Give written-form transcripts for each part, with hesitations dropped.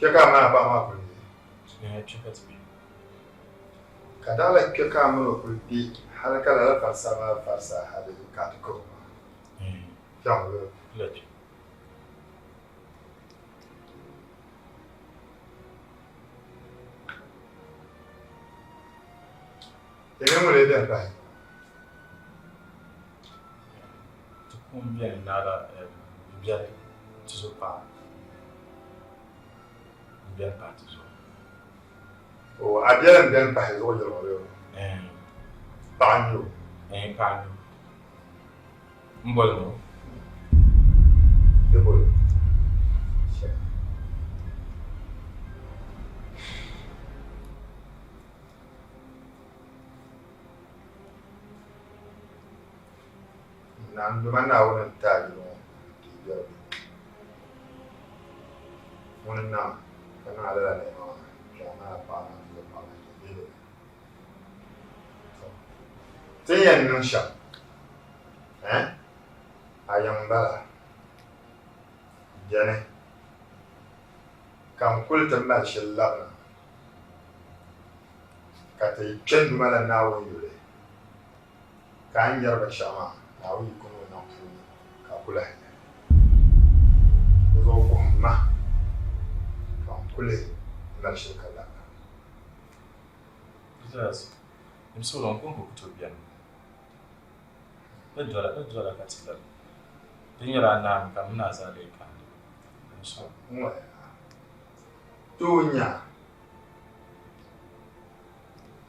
Kpe ka a mini a paɣa maa kuli be? Ɛɛh, kpe ka ti be. Ka daɣila kpe ka a mini o kuli be hali ka lala farisa maa farisa hali ka a ti kari o maa? Ɛɛh. Kpɛŋ bɛ? La kpe. Di mini ŋuni bɛni pahi? Ti kum bɛni naara biɛri ti zuɣu paɣa m-bɛni pahi ti zuɣu. O, a biɛli m-bɛni pahi zuɣu yɛli ŋɔ bee o? Paɣa n-nyɛ o? Ɛɛn, paɣa n-nyɛ o. M boli mi o. Di boli o. Naa n-duma Naawuni n-ti a yuli ŋɔ n-ti yi biɛri bɛ ŋuni n-nam ka niŋ a lala nɛma maa kpɛɣu maa paɣa maa ti paɣa maa chɛ bee Ti ni yɛn niŋ shɛm eh a yiŋ m-bala beni ka n kuli ti mali shili labina ka ti kpe n-duma la Naawuni yuli ka a ni nyari binshɛɣu maa, Naawuni yiko ni o niŋ puuni ka a ku lahi nya li. Dinzuɣu guhim ma ka n kuli mali shili ka labina. Zaz, Nimsolo n kɔŋko ku tooi beni. Bɛ dola, bɛ dola ka ti labi. Di nyɛla a naami ka m mini a zaa lee kaani. Nimsolo. N-ŋɔya, tooi nya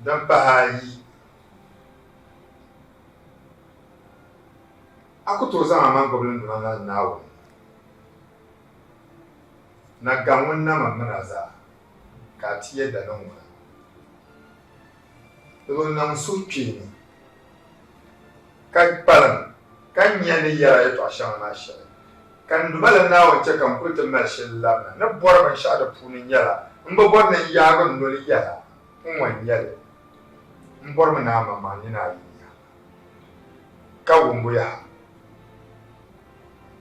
din pahi ayi. A ku tooi zaŋ amaŋ gbubi linduma ŋa Naawuni na ga ŋun nama min a zaa, ka a ti yɛda ni ŋuna. Di bi niŋ suhukpeeni ka kpalim ka nya ni yɛra yɛtɔɣ shɛŋa maa shɛli. Ka n Duuma la Naawuni chɛ ka n kul ti mali shili labina ni bɔri binshɛɣu di puuni nyɛla m bi bɔri ni n yaagi n noli yɛla n-ŋɔ n-nyɛ li. M bɔrimi ni a maŋmaŋ nini a yi nya ka wumbu yaha,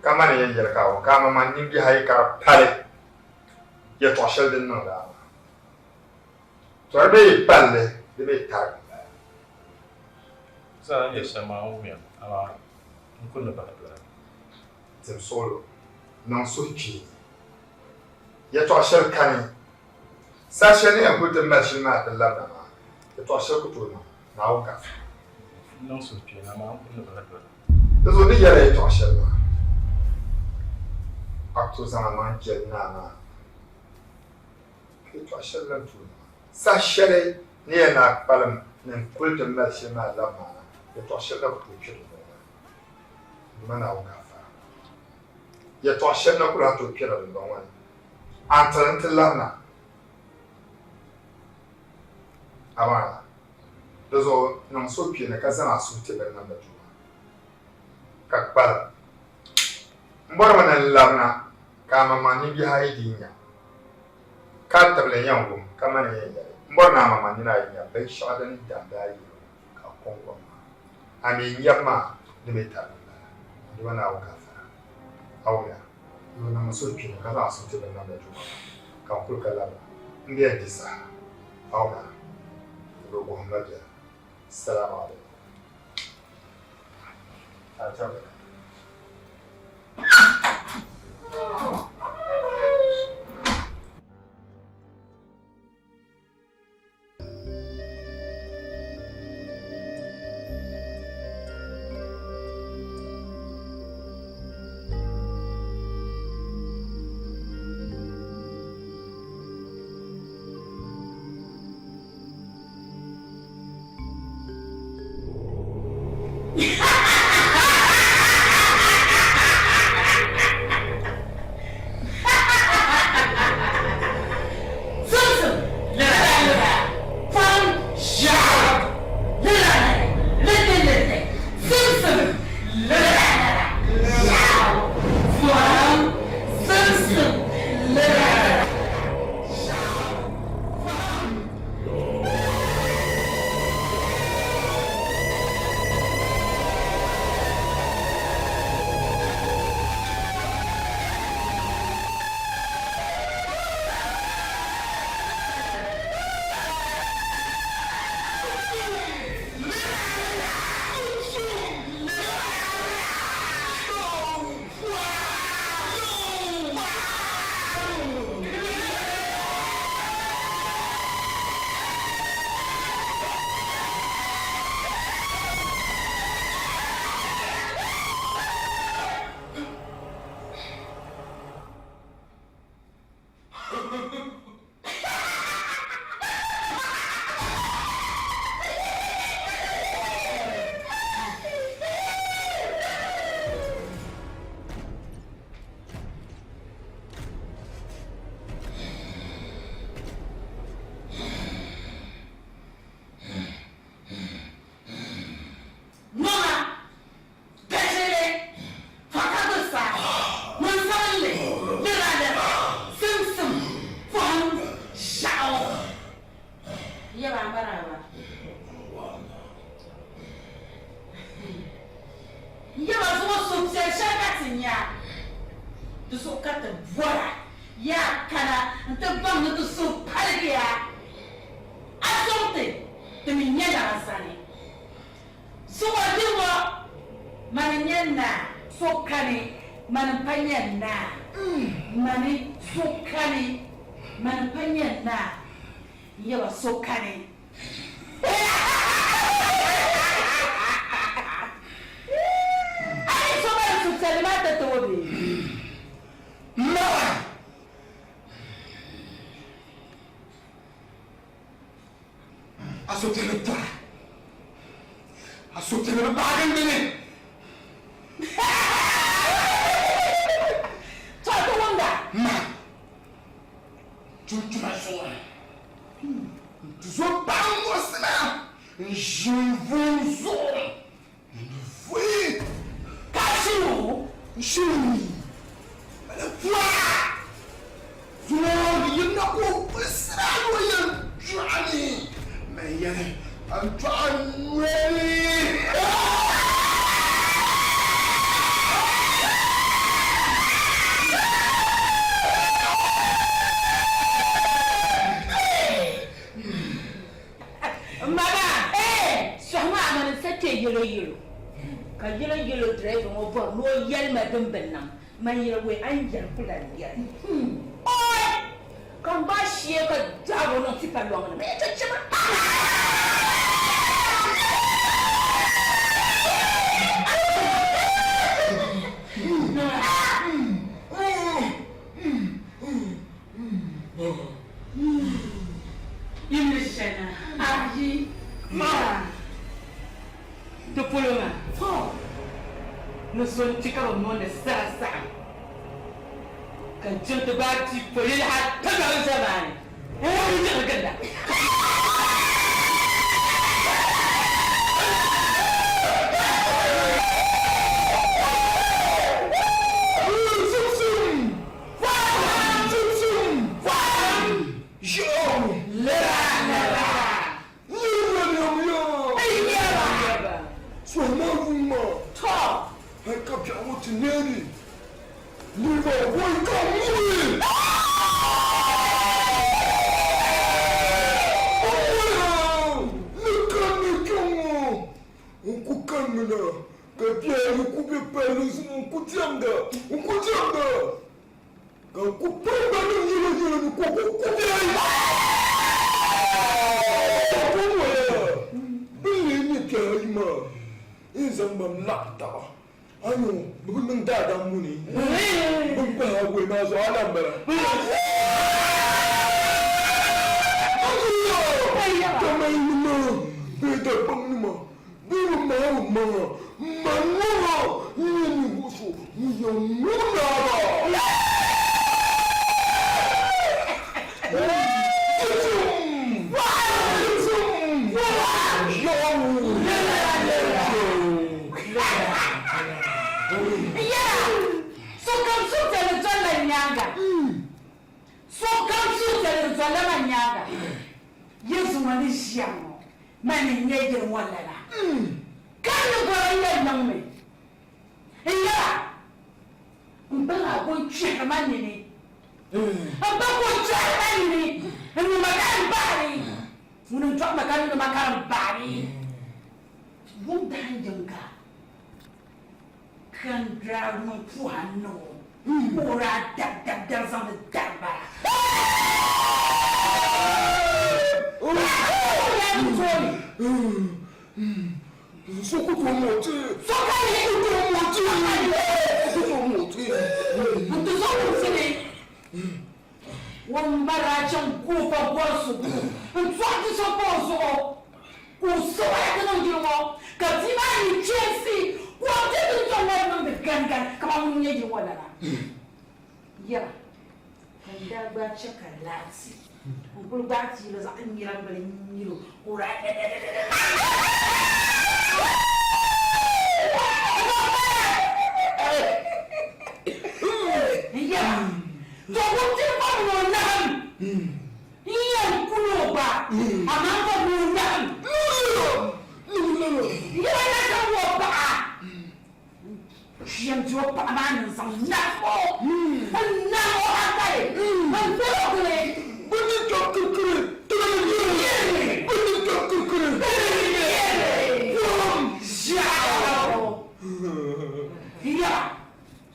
ka mani yɛn yɛli ka a wum, ka a maŋmaŋ nimbihi ayi ka di pali yɛtɔɣ shɛli din niŋdi a maa. Tɔ di mi yi pali li, di mi tarigi m-bala. Zaa n yɛli shɛm maa n wumya, amaa n kul ni bahi doli a. Tim suɣilo, niŋ suhukpeeni. Yɛtɔɣ shɛli kani Saha shɛli ni yɛn kuli ti mali shili maa ti labina maa, yɛtɔɣ shɛli ku tooi niŋ Naawuni ka faa. N niŋ suhukpeeni, amaa n kul ni bahi doli. Di zuɣu ni yɛla yɛtɔɣ shɛli maa, a ku tooi zaŋ amaŋ jɛli naa maa ka yɛtɔɣ shɛli lan tooi niŋ a. Saha shɛli ni yɛn naai kpalim ni n kuli ti mali shili maa labi maa na, yɛtɔɣ shɛli na ku tooi kpe di noli ni. Duuma Naawuni ka faa. Yɛtɔɣ shɛli na ku lahi tooi kpɛra dundɔŋ ŋɔ ni. A ni tiri nti labina, amaa di zuɣu niŋ suhukpeeni ka zaŋ a suhu ti binnamda tuma, ka kpalim. M bɔrimi ni n labina ka amaŋmaŋ nimbihi ayi di nya, ka a tibili yɛn wum ka mani yɛn yɛli. M bɔri ni amaŋmaŋ nina ayi nya binshɛɣu din damdi a yɛligu ka a kɔŋko maa. A mi nyabu maa di mi tarigi m-bala. Duuma Naawuni ka a fara. A wumya? N niŋ n suhukpeeni ka zaŋ a suhu ti binnamda tuma maa, ka n kuli ka labina. M be yɛn di saha. A wumya? Di bi guhim ma biɛla. Salamu alaikum. A tibili ka. Yaa kana nti baŋ ni ti suhu paligiya, a sɔŋ ti, ti mi nya naa sani. Zuŋɔ yili ŋɔ, mani n-nyɛ naa, so kani, mani m-pa nyɛ naa. Mani, so kani, mani m-pa nyɛ naa. N yaba, so kani. A ni so mali suhupiɛlli maa tatabo bee? Ma! A suhupiɛlli tɔra. A suhupiɛlli bi baagi n dini. Tɔ ti wumda. Ma! Tumtuma zuɣu n ti zo paɣa muɣisi ma n ʒi n vuhim zuɣu n di vuhi. Ka ʒi o. N ʒi mali pɔra zuŋɔ di yirina ka o bulisira ni o yɛn dɔɣi ni man yɛli a ni dɔɣi noli. M ma maa, sɔhi maa mani n sa kpe yɛlo yɛlo ka yɛlo yɛlo driver ŋɔ bɔri ni o yɛli ma din bi niŋ man yɛli wei a ni yɛli ku lan yɛli. Oi! Ka n gbaai shee ka daag o niŋ tipa lɔŋ ni, bee chichima. Yimli shɛna ayi maa ti polo maa ni so n-kpi ka bɛ mooni sara saɣim ka n chaŋ ti gbaai bia polili hal ti doli zamaani n yiɣi ginda.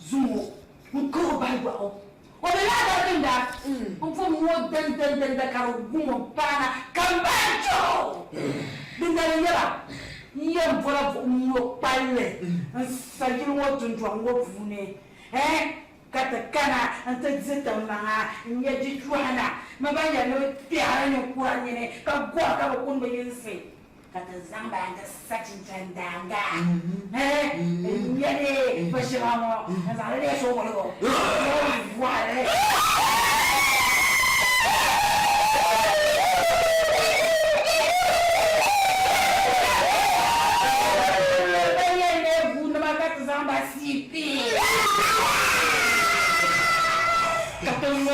Zuŋɔ n-kari o bahi yɔɣu. O be laa daa ginda n-fom ŋɔ dɛndɛndɛnda ka di gum o paana ka m bahi chɛ o. Dindali n-nyɛ ba, n yɛn bɔla buɣim ŋɔ kpalli n-sa yili ŋɔ dundɔŋ ŋɔ puuni ɛɛn ka ti kana nti di ti maŋa n-nya di jɔhina mini ban yɛli ni bɛ kpɛhiri ninkura nini ka gɔri ka bɛ kuni bɛ yinsi. Ka ti zaŋ ba nti sa chinchani daaŋa n-nyɛ di binshɛŋa ŋɔ n-zaŋ li leei sowuligu ni o vɔhi li. Bɛ yɛn leei buunima ka ti zaŋ ba siipi ka ti ŋub li.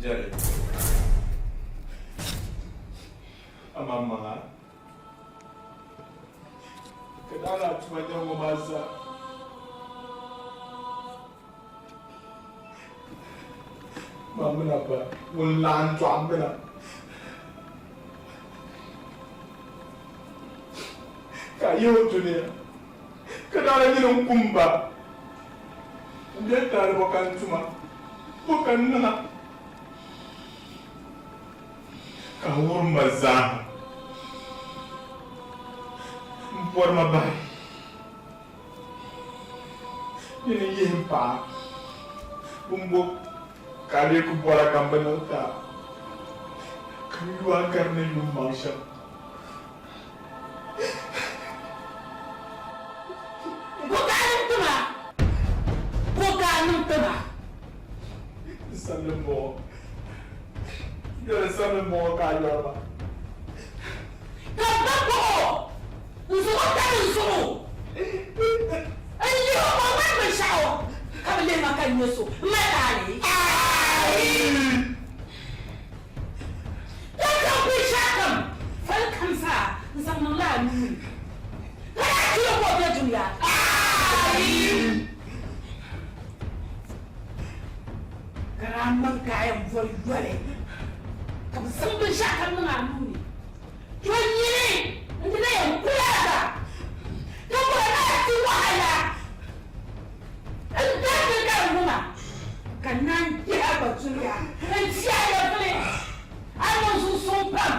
Jerry. Amaŋmaŋa. Ka daa lahi tuma nyɛ ŋɔ maa zaa. Ma mini a ba ŋun laɣim dɔɣi m mina ka a yihi o dunia ka daa lahi nyini n-kum ba m-be taali bɔ ka n tuma bɔ ka n niŋ a ka a wurim ma zaaha m-pɔri ma bahi. Nini yihi m paɣa bimbo ka a lee ku bɔra ka m bi niŋ ti a, ka n yu a gari ni yu m maŋ shɛm. Bɔ ka a niŋ ti ma? Bɔ ka a niŋ ti ma? N samli m-bɔŋɔ. Yɛli n samli m-bɔŋɔ ka a yɔri ma. Ka ba bɔh o, N zuɣu tari n zuɣu? N lihi o ka o ŋmani binshɛɣu, ka bi lihi ma ka n nyɛ so. M mali taali? Aai! Ka zaŋ binshɛɣukam, fali kam zaa n-zaŋ niŋla a nuu ni, ka daa chɛ o ka o be dunia? Aai! Ka daa niŋ ka a yɛn boli yoli, ka bɛ zaŋ binshɛɣukam niŋ a nuu ni. To nyini n-ti na yɛn kuli a gba, ka bɔri ni a ti wahala n-darigi ka di wum a, ka naan kpɛhi a gba dunia n-ti a nyɛvili. A niŋ zuɣusuŋ pam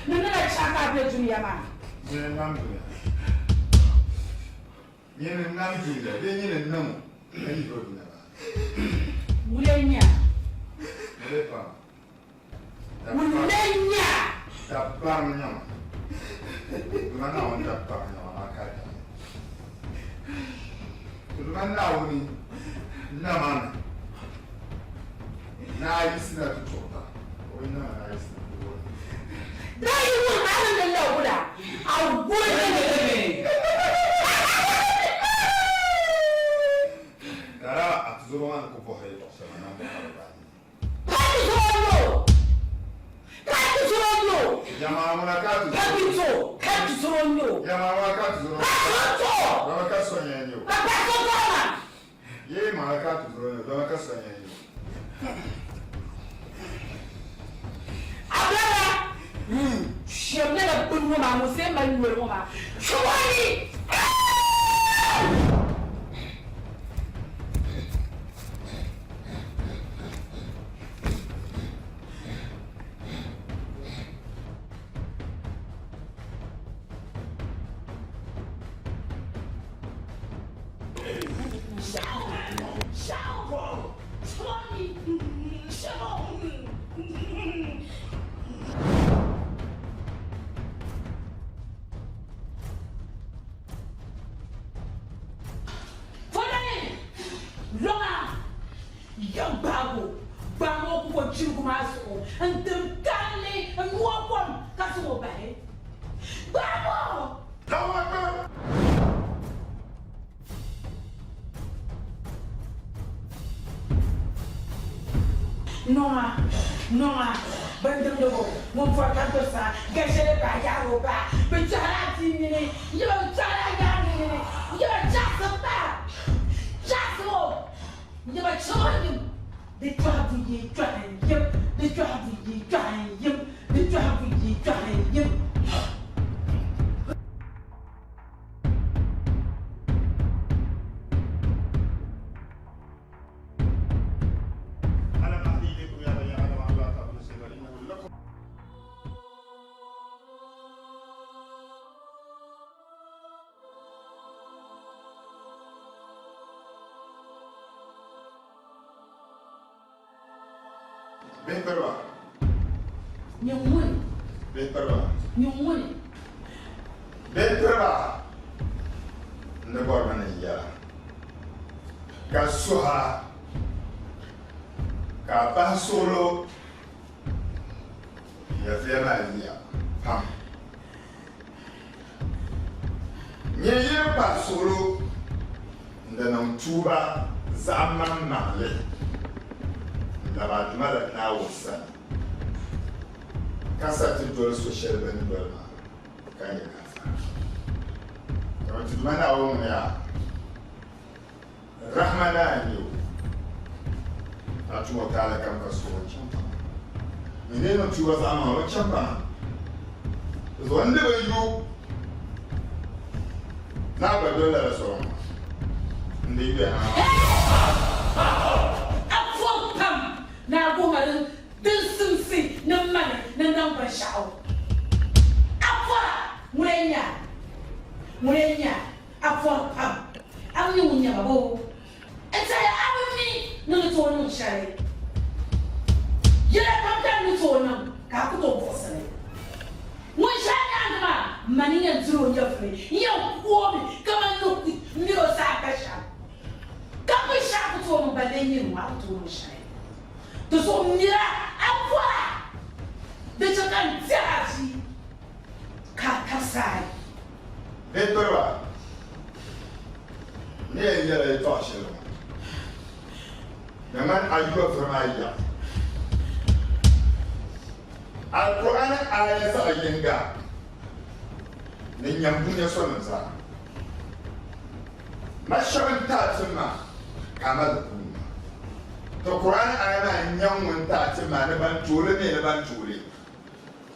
ni ni na chɛ a ka a be dunia maa. Nyini n-nam dunia. Nyini n-nam dunia bee nyini n-niŋ o ka yihi o dunia maa ni? Wula n-nyɛ a? Wula pam. Wula n-nyɛ a? Dabbari n-nyɛ ma. Duuma Naawuni dabbari n-nyɛ ma, amaa ka a dahi. Duuma Naawuni nama ni ni a yiɣisina ti tuɣi ba, o bi nama ni a yiɣisina ti wuhi. Daa yi wuhi a ni niŋ la wula, a wuhi mi. Ka daa a tizɔbo maa ni ku bɔhi yɛtɔɣ shɛŋa niŋbu ka bɛ daa yi. Ka ti zɔrɔ n-nyɛ o. Ka ti zɔrɔ n-nyɛ o. Jama ŋuna ka ti Ka ti zo. Ka ti zɔrɔ n-nyɛ o. Jama ŋuna ka ti zɔrɔ. Ka ti zo. Dama ka sonya n-nyɛ o. Ka pa so zɔrɔ ma. Yee maŋa ka ti zɔrɔ n-nyɛ o. Dama ka sonya n-nyɛ o. A bala shɛm nyɛla bini ŋɔ maa ŋun see mali noli ŋɔ maa chɔri. Nɔŋa, nɔŋa, bindimdigu ŋun pɔri ka gburisa, gashɛli bahi yaari o ba, bɛ chɛhiri a bia nini, n-yɛba bɛ chɛhiri a yaaŋa nini, n-yɛba chaɣisim ba, chaɣisim o, n-yɛba chaɣ o yim, di chɔhibu yi chɔhi n-yim, di chɔhibu yi chɔhi n-yim, di chɔhibu yi chɔhi n-yim. Bihi piriba. Nyɛ ŋuni. Bihi piriba. Nyɛ ŋuni. Bihi piriba. N ni bɔrimi ni n yɛla ka suha ka a bahi suɣilo nyɛviya maa yiya pam. Nyɛ yi ni pahi suɣilo n-di niŋ tuuba zaɣ maŋmaŋli n-lab a Duuma la Naawuni sani, ka sa ti doli so shɛli bɛ ni doli maa, ka nyɛ gaafara. Dama ti Duuma Naawuni ŋuni yaa, Rahma naa n-nyɛ o, ka tum o taali kam ka suh o chaŋ paŋa. Mi ni niŋ tuuba zaɣ maŋli o chaŋ paŋa. Di zuɣu n ni bi yu ni a gba doli lala soli ŋɔ maa, n di yuya ni a. A pɔri pam ni a guhima din simsi ni mani ni niŋ binshɛɣu. A pɔra ŋuni n-nyɛ a? Ŋuni n-nyɛ a? A pɔri pam, a mi ŋun nyɛ ma boo? N tɛhiya a bi mi ni ni tooi niŋ shɛli. Yɛla pam ka n ni tooi niŋ ka a ku tooi buɣisi li. Ŋun ʒe a nyaaŋa maa, mani n-yɛn diri o nyɛvili, n yɛn ku o mi kaman ni ku mir o saha pa shɛm. Ka binshɛɣu ku tooi niŋ balle nyini ŋɔ, a ku tooi niŋ shɛli. Di zuɣu mira a pɔra, di chɛ ka n tɛh a vi ka a tabisi a yi. Bihi piriba, n ni yɛn yɛli yɛtɔɣ shɛli ŋɔ, di ŋmani a yua vuri maa yaɣi. Alkur'aani aaya zaɣ yiŋga ni nyam dunia sɔnim zaa. Ma shɛba n-ti a tim maa, ka a mali di puuni maa. To Kur'aani aaya maa n-nyaŋ ŋun ti a tim maa ni ban tooi li mi ni ban tooi li.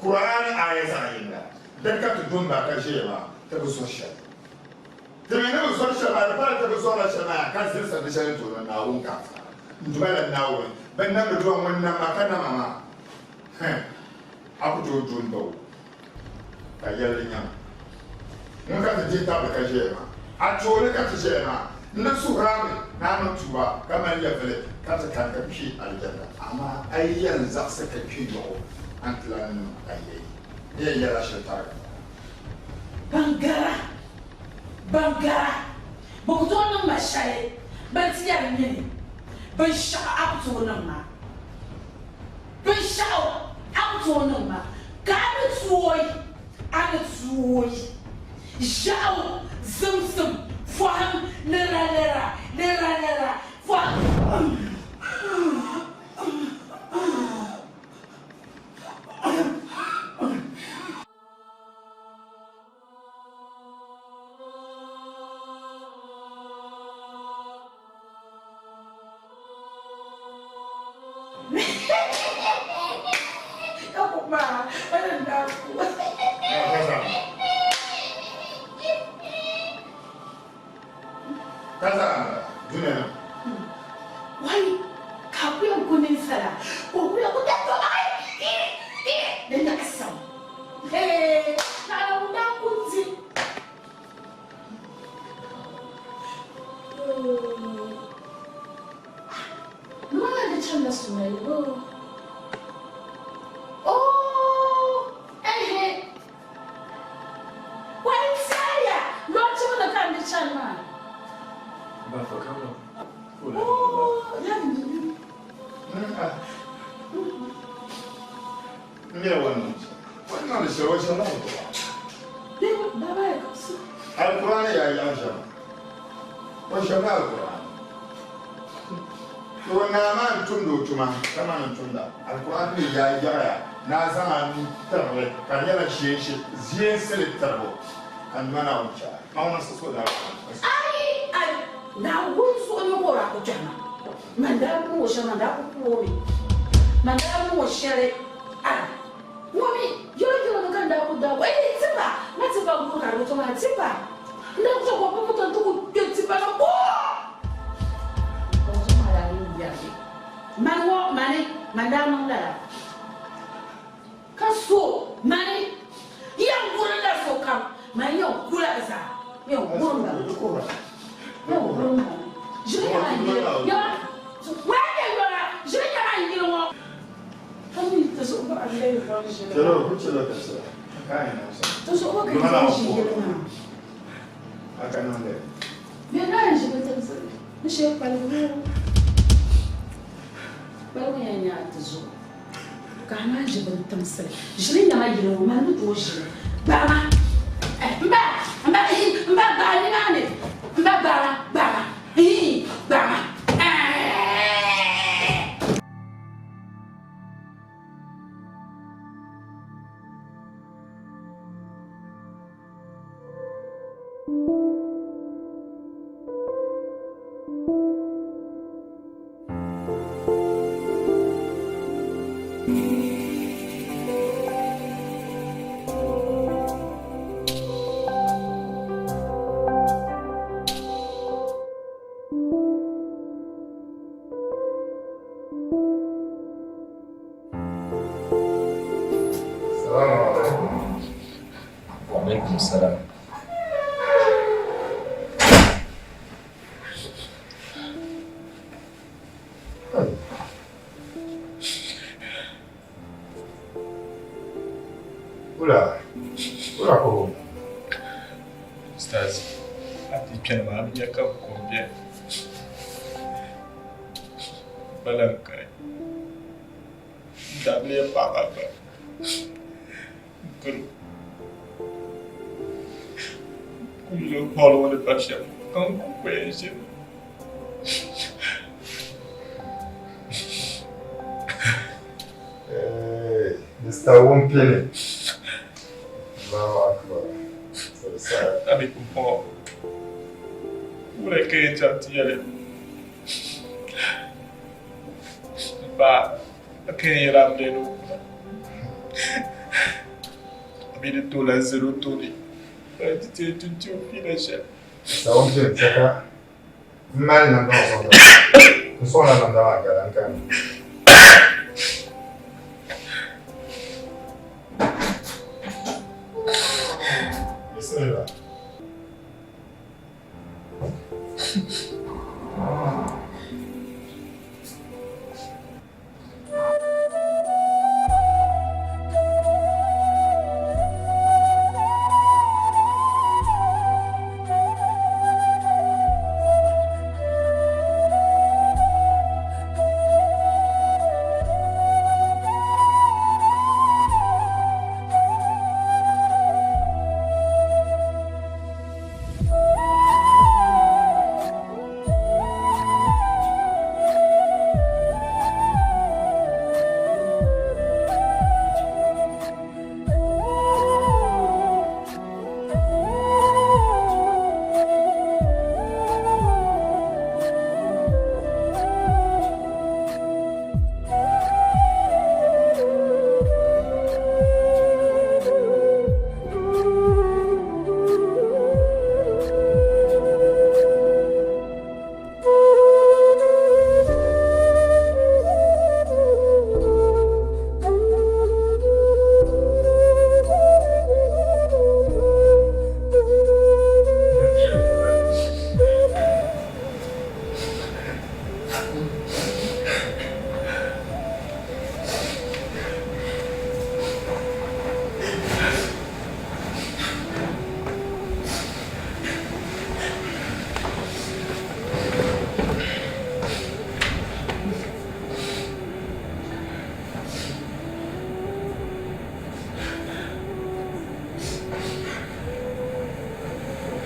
Kur'aani aaya zaɣ yiŋga din ka ti dumba ka ʒiya maa, ti bi zɔri shɛli. Ti mi ni bi zɔri shɛli maa, di pala ti bi zɔrila shɛli maa ka zilisa di shɛli n-tooi ni Naawuni ka a N Duuma la Naawuni bɛn namdi dua ŋun nam ma ka nam a maa, hɛn, a ku tooi du m-ba o ka yɛli li nyama. Ŋun ka ti dihi tabili ka ʒiya maa, a tooni ka ti ʒiya maa, n ni suhir a mi ni a niŋ tuuba ka mali nyɛvili ka ti kani ka kpi alijanna. Amaa a yi yɛn zaɣisi ka kpi yɔɣu, a ni ti lan niŋ a yɛyi ni yɛn yɛl a shɛli tariga. Ban gara, ban gara, bɛ ku tooi niŋ ma shɛli, bɛn ti yɛri nyini, binshɛɣu a ku tooi niŋ ma. Binshɛɣu a ku tooi niŋ ma, ka a ni tooi, a ni tooi ʒiɛɣu, zimsim, pɔhim liralira, liralira, pɔhim. Wai ka a ku yɛn ku ninsala ka o ku yɛn ku tɛri o ai di nyaɣisim hee naɣila ŋun daa ku di. Nima di chanila sumayili boo? Oh ehe wai n saaya lɔɔchibu ni ka n di chani maa. Oh Alkur'ani ya yi aʒama. O ʒɛmla Alkur'ani. To naa maa n-tumdi o tuma ka mani n-tumda. Alkur'aani mi yaa yaɣiya ni a zaŋ a nuu tiri li ka di nyɛla ʒiɛnsili tiribu ka nima Naawuni chɛ a. Naawuni niŋ so daa Ayi! Ayi! Naawuni zuɣu ni ka o daa ku kpɛhi ma. Man daa bi niŋ o shɛli, man daa ku ku o mi. Man daa bi niŋ o shɛli. Ayi! Ŋɔ mi, yɛlɔyɛlɔ ni ka n daa ku daa ku, Eei! Tipa! Ma tipa n-kuri ka di bi to maa, tipa! N daa ku chaŋ ka o gbubi moto nti ku kpe tipa ni koo! Ka o zuɣu maa daa yi yɛrigi. Mani ŋɔ, mani, man daa niŋ lala. Ka so, mani, yɛn wurim la sokam, mani yɛn ku la bɛ zaa, n yɛn wurim ba mi, n yɛn wurim ba mi. Ʒiri nyɛla n yili, yɛma, waya bɛ yɔra, ʒiri nyɛla n yili ŋɔ. Ka mi ti zuɣu gba n lee zaŋ ʒili maa. Ti zuɣu gba ka yi zaŋ ʒi yili maa. Bɛ naan ʒi bɛ timsi ni shɛli kpaligu bee? Kpaligu yɛn nyɛ a ti zuɣu ka a naan ʒi bini timsili. Ʒili nyɛma yili ŋɔ mani ni tooi ʒili. Gbaɣima eh m ba m ba ihi m ba gbaɣi nimaani m ba gbaɣima gbaɣima ihi gbaɣima eh. Salamu alaikum. Wa alaikum salam. Wula, wula ka o. Ustaz, a ti kpɛni maa, a bi nya ka kom beni. Bala n-kani. N daabiliya paɣa maa gba. N-kari o. N kuli lo hɔli ŋɔ ni pa shɛm ka n ku koya ʒini. Mr. Wumpini. Allahu Akbar. So sad. A mi pumpɔŋɔ wula ka yɛn chaŋ ti yɛli m ba ka yɛn yɛli a mini ni o kuna. A mi ni tooi lan zali o tooni ka ti ti yɛn ti ti o fiila shɛli. Mr. Wumpini chɛ ka m mali namda ŋɔ sɔŋ n sɔŋla namda maa gala n kani. Bismillah.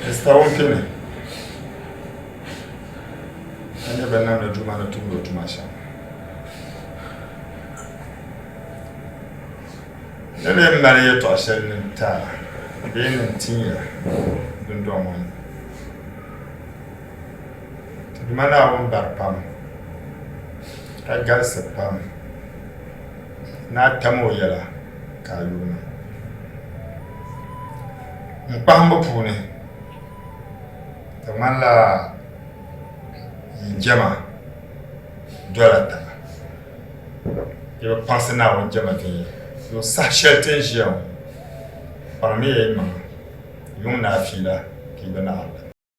Mr. Wumpini, a nyɛ bɛ namdi duu Duuma ni tumdi o tuma shɛm. Ni ni mali yɛtɔɣ shɛli ni n ti a bee ni n tin ya dundɔŋ ŋɔ ni, ti Duuma Naawuni bari pam, ka galisi pam ni a tam o yɛla ka a yuui niŋ. N kpahimbu puuni, di ŋmanila yi jɛma dola taba. Yi bi kpaŋsi Naawuni jɛma viɛnyɛla. Yo saha shɛli ti ni ʒiya ŋɔ, kpaŋmiya yi maŋa yuŋ ni a fiila ka yi bi naɣiri li.